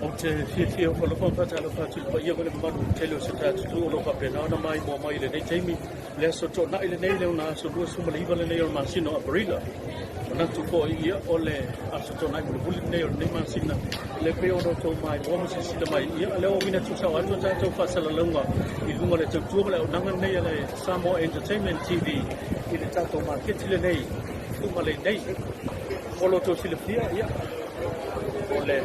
Ou te fiafia e alofa ma faatalofa atu i le paia ma le mamalu tele o si o ta atunuu o lo o faapena ona maimoa mai i lenei taimi, le aso Toonai lenei, le aso 29 lenei o le masina o Aperila. Manatu foi ia o le aso Toonai mulimuli lenei o lenei masina, le pei ona outou maimoa ma silasila mai, ia lea ua uiina tuusao atu a tatou faasalalauga i luga o le tautua ma le auaunaga lenei a le Samoa Entertainment TV i le tatou maketi lenei Fugalei nei. Mo lo outou silafia, ia, o le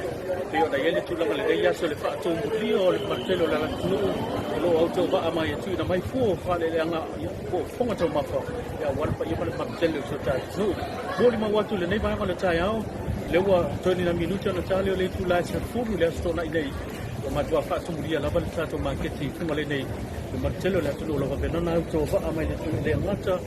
pei ona i ai le tulaga lenei aso le faatumulia o le mamalu tele o le atunuu o lo o autovaa mai e tuuina mai fua o faaeleeleaga, ia, po o fofoga taumafa, ia, aua le paia ma le mamalu tele o si o ta atunuu. Molimau atu i lenei vaega o le taeao, lea ua toe ni nai minute ona ta lea o le itula e 10 i le aso Toonai nei, ua matua faatumulia lava le tatou maketi i Fugalei nei, le mamalu tele o le atunuu o lo o faapena ona autovaa mai le atunuu, e le gata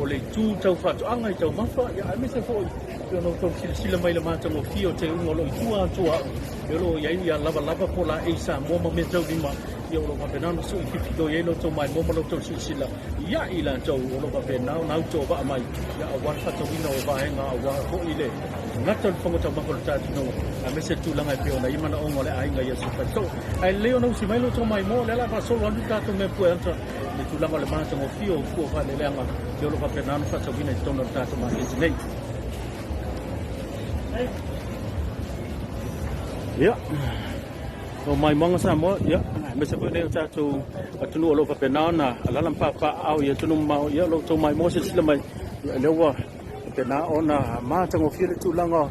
o le itu tau faatoaga i taumafa, ia, aemaise foi pei ona outou silasila mai i le matagofie o teuga o lo o i tua atu o au, o lo o i ai ia lavalava po o laei Samoa ma meataulima, ia, o lo o faapena ona suifilifiloi ai lo outou maimoa ma lo outou silasila ia i latou o lo o faapena ona autovaa mai, ia, aua le faatauina o vaega, aua foi le gata o le fofoga taumafa o le tatou, aemaise le tulaga e pei ona i ai manaoga o le aiga i aso faitoo. Ae lelei ona usi mai lo outou maimoa, o lea o le a faasolo atu le tatou mea pueata i le tulaga o le matagofie o fua faaleleaga o lo o faapena ona faatauina i totonu o le tatou maketi nei. Ia, o maimoaga Samoa, ia, aemaise foi nei o tatou atunuu o lo o faapena ona alaala ma papaaao i atunuu mamao, ia, lo outou maimoa silasila mai, ia, lea ua faapena ona matagofie le tulaga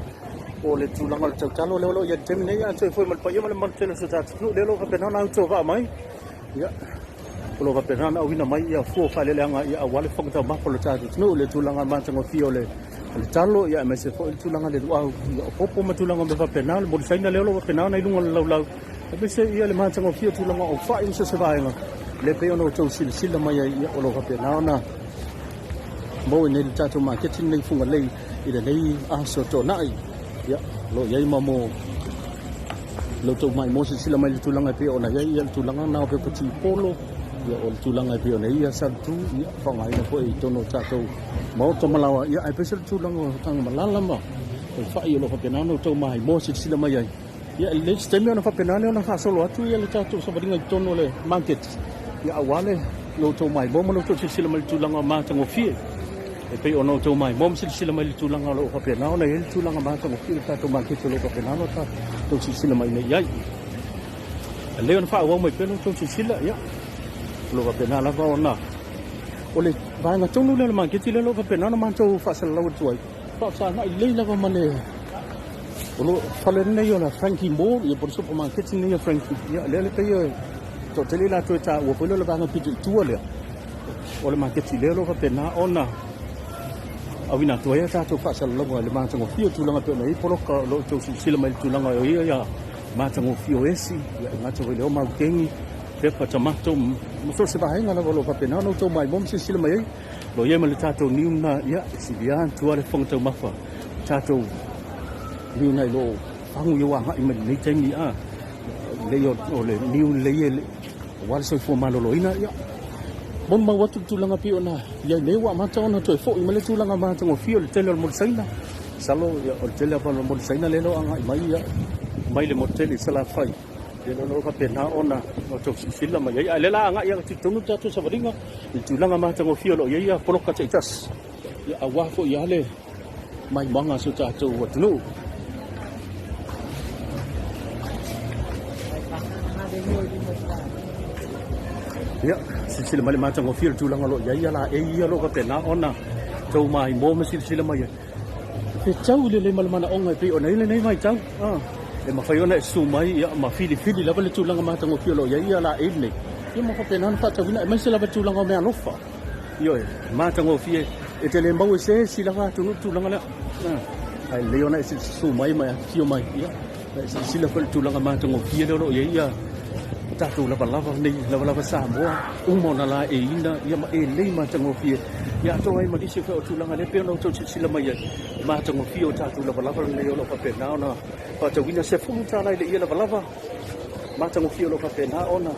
o le tulaga o le tautalo lea o lo o i ai i le taimi nei, a toe foi ma le paia ma le mamalu tele o si o tatou atunuu lea o lo o faapena ona autovaa mai, ia, o lo o faapena ona auina mai ia fua o faaeleeleaga, ia, aua le fofoga taumafa o le tatou atunuu, le tulaga matagofie o le talo, ia, aemaise foi le tulaga o le luau, ia, o popo ma tulaga o mea faapena, le molisaina lea o lo o faapena ona i luga o le laulau, aemaise ia le matagofie o tulaga o fai ma so o se vaega, lea pei ona outou silasila mai ai, ia, o lo o faapena ona maua nei le tatou maketi lenei Fugalei i lenei aso Toonai. Ia, o lo o i ai ma mo lo outou maimoa silasila mai i le tulaga e pei ona i ai ia le tulaga na o pepa tipolo, ia, o le tulaga e pei ona i ai ia salutu, ia, faaaogaina foi i totonu o tatou maota ma laoa, ia, aemaise le tulaga o taga malala ma o fai o lo o faapena ona outou maimoa silasila mai ai. Ia, e lelei se taimi ona faapena lea ona faasolo atu ia le tatou savaliga i totonu o le market, ia, aua le lo outou maimoa ma lo outou silasila mai i le tulaga matagofie e pei ona outou maimoa ma silasila mai i le tulaga o lo o faapena ona i ai le tulaga matagofie o le tatou market o lo o faapena ona outou silasila mai nei i ai. E lelei ona faaauau mai pea lo outou silasila, ia, o lo o faapena lava ona o le vaega tonu lea o le maketi lea o lo o faapena ona matou faasalalau atu ai, faafesagai lelei lava ma le o lo fale lenei o le Frankie Mall, ia, po o le supermarket lenei a Frankie, ia, lea le pei e toatele i latou e taua foi lea o le vaega pito i tua lea o le maketi lea o lo o faapena ona auina atu ai a tatou faasalalauga i le matagofie o tulaga pei ona i ai poloka o lo o outou silasila mai i le tulaga o ia ia matagofie o esi, ia, e gata foi i lea o maukeni, pepa tamato ma so o se vaega lava o lo o faapena ona outou maimoa ma silasila mai ai. O lo o i ai ma le tatou niu na, ia, e silia atu lava le fofoga taumafa tatou niu na i lo fagu i o agai mai lenei taimi, a lelei o le niu lelei e aua le soifua maloloina. Ia, molimau atu le tulaga pei ona i ai nei, ua amata ona toe foi mai le tulaga matagofie o le tele o le molisaina. Masalo, ia, o le tele lava o le molisaina lea o lo o agai mai, ia, mai le motu tele i Salafai, ia, o lo o faapena ona outou silasila mai ai. A o lea o le a agai atu i totonu le tatou savaliga i le tulaga matagofie o lo o i ai ia poloka taitasi, ia, aua foi ia le maimoaga a si o tatou atunuu. Ia, silasila mai le matagofie o le tulaga o lo o i ai ia laei ia o lo o faapena ona tou maimoa ma silasila mai ai. Fetau lelei ma le manaoga e pei ona i ai lenei vaitau. E mafai ona e susu mai, ia, ma filifili lava le tulaga matagofie o lo o i ai ia laei lenei, ia, ma faapena ona faatauina, aemaise lava le tulaga o meaalofa. Ioe, matagofie, e te le maua i se isi lava atunuu le tulaga lea. Ae lelei ona e susu mai ma e afifio mai, ia, e silasila foi i le tulaga matagofie lea o lo o i ai ia tatou lavalava nei, lavalava Samoa, uma ona laeiina, ia, ma e lelei matagofie. Ia, atoa ai ma nisi foi o tulaga lea pei ona outou silasila mai ai, e matagofie o tatou lavalava lenei o lo o faapena ona faatauina $10 i le ia lavalava matagofie o lo o faapena ona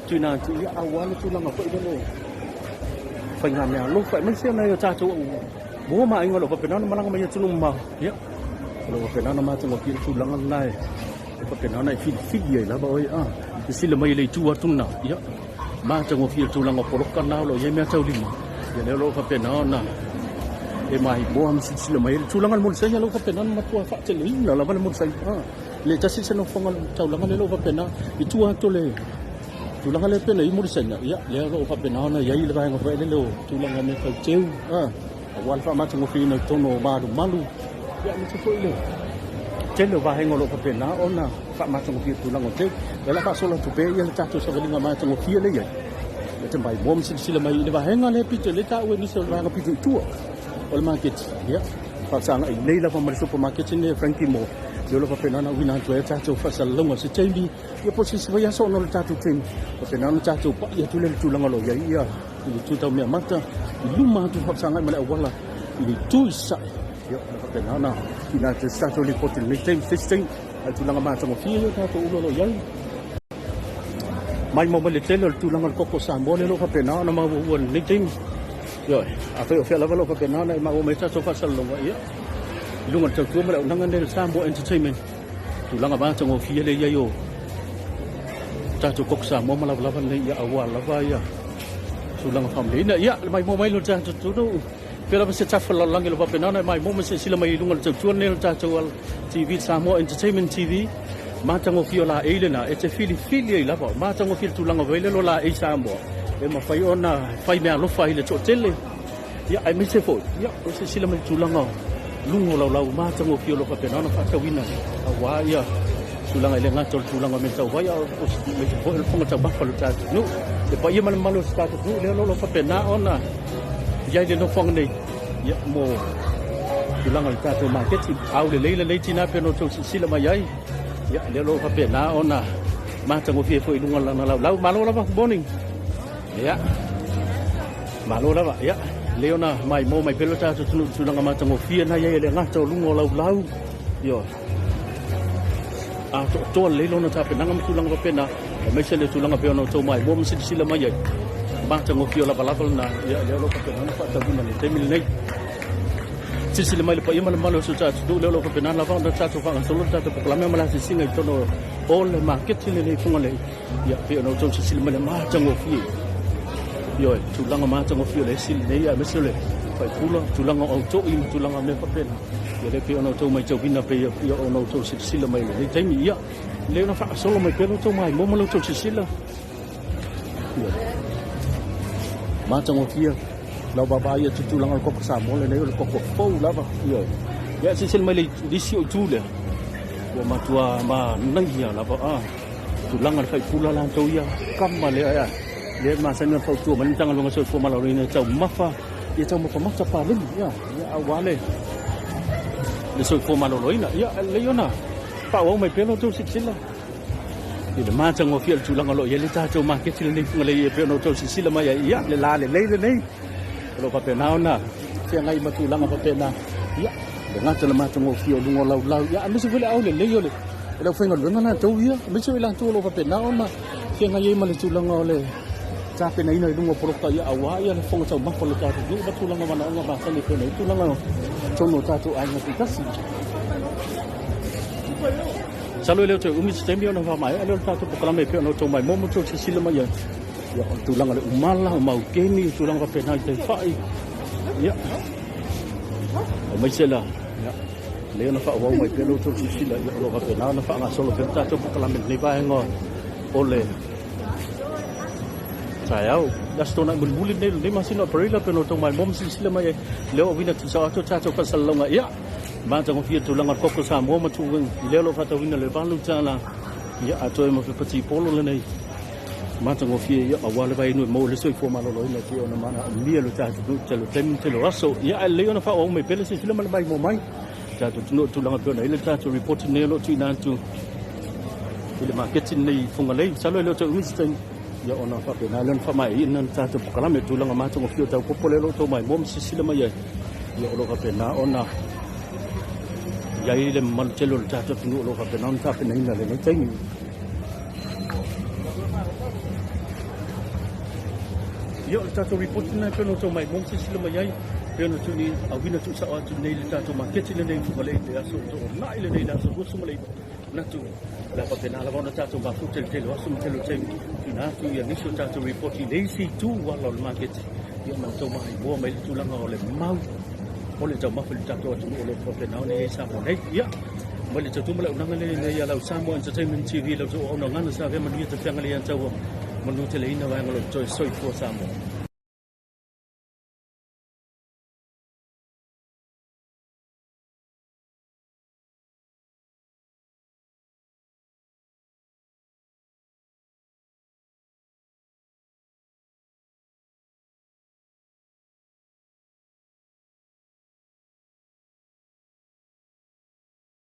tuuina atu, ia, aua le tulaga foi lele faiga meaalofa, aemaise nai o tatou uo ma aiga o lo o faapena ona malaga mai atunuu mamao, ia, o lo o faapena ona matagofie le tulaga lena e E faapena ona e filifili ai lava oe a silasila mai i le itu atu lena, ia, matagofie le tulaga o poloka na o lo o i ai meataulima, ia lea o lo o faapena ona e maimoa ma silasila mai ai le tulaga o le molisai, o lo o faapena ona matua faateleina lava le molisai. E le tasi se nofoaga o le taulaga lea o lo o faapena i tua atu o le tulaga lea pei ona i ai molisai, ia lea o lo o faapena ona i ai le vaega foi lele o tulaga o mea tau teu, aua le faamatagofieina i totonu o malumalu, ia aemaise foi le tele o vaega o lo o faapena ona faamatagofie i tulaga o teu. O le a faasolo atu pea le tatou savaliga matagofie lea e i ai, e te maimoa ma silasila mai i le vaega lea pito lea e taua e nisi o le vaega pito i tua o le maketi, ia faafesagai lelei lava ma le supamaketi lenei a Frankie Moore, ia o lo o faapena ona auina atu ai a tatou faasalalauga i se taimi, ia po o se isi foi aso ona o le tatou taimi, faapena ona tatou pai atu lea i le tulaga o lo o i ai ia i le itu taumeamata i luma atu faafesagai ma le auala i le itu i sasae, ia o faapena ona tuuina atu ai se tatou lipoti i lenei taimi se isi taimi. A o le tulaga matagofie ia o tatou ulo o lo o i ai maimau mai le tele o le tulaga o le koko Samoa lea o lo o faapena ona maua i lenei taimi. Ioe, afai o fea lava o lo o faapena ona e maua mai tatou faasalalauga, ia, i luga o le tautua ma le auaunaga lenei a le Samoa Entertainment, tulaga matagofie lea i ai o tatou koko Samoa ma lavalava lenei, ia aua lava ia tulaga faamalieina. Ia, le maimoa mai lo tatou atunuu, pei lava se tafa lalolagi o lo o faapena ona e maimoa ma silasila mai i luga o le tautua lenei o le tatou TV, Samoa Entertainment TV, matagofie o laei lena e te filifili ai lava, matagofie le tulaga foi lele o laei Samoa e mafai ona fai meaalofa ai i le toatele, ia aemaise foi ia o silasila mai i le tulaga o luga o laulau matagofie o lo o faapena ona faatauina aua ia tulaga e le gata o le tulaga o mea tau vai, a o aemaise foi o le fofoga taumafa o le tatou atunuu. Le paia ma le mamalu o si tatou atunuu lea o lo o faapena ona i ai le nofoaga nei, ia mo tulaga o le tatou maketi. Aulelei lenei tina pei ona outou silasila mai ai, ia lea o lo o faapena ona matagofie foi i luga o lana laulau. Malo lava, good morning. Ia, malo lava, ia, lelei ona maimoa mai pea lo tatou atunuu i tulaga matagofie na i ai e le gata o luga o laulau, ioe, atoatoa lelei lona tapenaga ma tulaga faapena, aemaise le tulaga pei ona outou maimoa ma silasila mai ai, matagofie o lavalava lena, ia, lea o lo o faapena ona faatauina i le taimi lenei. Silasila mai le paia ma le mamalu o si o tatou atunuu, lea o lo o faapena lava ona tatou faagasolo le tatou polokalame ma le asiasiga i totonu o le maketi lenei i Fugalei. Ia, pei ona outou silasila mai le matagofie. Ioe, tulaga matagofie o le esi lenei, aemaise o le faipula, tulaga o autoi ma tulaga o mea faapena. Ia lea pei ona outou matauina pei ia ona outou silasila mai i lenei taimi. Ia, lea ona faasolo mai pea lo outou maimoa ma lo outou silasila. Ioe. Matagofie lau vaavaai atu i tulaga o le koko Samoa lenei, o le koko fou lava. Ioe. Ia, silasila mai le isi o itu lea, ua matua manaia lava. Ah. Tulaga le faipula latou ia kama lea ea lea e masani ona fautua mai le Matagaluega o Soifua Maloloina e taumafa ia taumafa mata paleni ia ia aua le le soifua maloloina ia lelei ona faaauau mai pea lo outou silasila i le matagofie o le tulaga o lo o i ai le tatou maketi lenei Fugalei e pei ona outou silasila mai ai ia le la lelei lenei o lo o faapena ona feagai ma tulaga faapena ia le gata le matagofie o luga o laulau ia aemaise foi le aulelei o le O le aufaigaluega latou ia, aemaise o i latou o lo o faapena ona feagai ai ma le tulaga o le tapenaina i luga o poloka ia aua ia le fofoga taumafa o le tatou nuu ma tulaga manaoga masani e pei ona i ai tulaga o totonu o tatou aiga taitasi. Masalo e le o toe umi se taimi ona faamaea lea o le tatou polokalame e pei ona outou maimoa ma outou silasila mai ai. Ia, o le tulaga o le umala, o maukeni, o tulaga faapena i tai fai. Ia, aemaise la, ia, lea ona faaauau mai pea lo outou silasila, ia, o lo o faapena ona faagasolo pea le tatou polokalame i lenei vaega o le taeao. Le Aso Toonai mulimuli lenei o lenei masina o Aperila, pei ona outou maimoa ma silasila mai ai, lea ua auina tuusao atu tatou faasalalauga, ia, matagofie le tulaga o le koko Samoa ma tuuina i lea o lo o faatauina le $8, ia, atoa ai ma pepa tipolo lenei matagofie, ia, aua le vainu e maua le soifua maloloina e pei ona manaomia lo tatou nuu i tele o taimi ma tele o aso. Ia, ae lelei ona faaauau mai pea le silasila ma le maimoa mai tatou atunuu i tulaga pei ona i ai le tatou report lenei o lo o tuuina atu i le maketi lenei i Fugalei. Masalo e le o toe umi se taimi, ia, ona faapena lea ona faamaeaina le tatou polokalame i tulaga matagofie o taupopo lea o lo o outou maimoa ma silasila mai ai, ia, o lo o faapena ona i ai le mamalu tele o le tatou atunuu o lo o faapena ona tapenaina i lenei taimi. Ia, o le tatou report lena e pei ona outou maimoa ma silasila mai ai, pei ona tuuni auina tuusao atu nei le tatou maketi lenei i Fugalei i le aso Toonai lenei, le aso 29. Manatu o le a faapena lava ona tatou mafuta i le tele o aso ma tele o taimi, tuuina atu ia nisi o tatou lipoti i le isi itu ala o le maketi, ia ma tou maimoa mai le tulaga o le mau o le taumafa i le tatou atunuu o lo o faapena ona i ai i Samoa nei. Ia, mai le tautua ma le auaunaga lenei a lau Samoa Entertainment TV, lau tou auaunaga sa avea manuia tafiaga le ia taua, manu teleina vaega o lo o totoe. Soifua Samoa.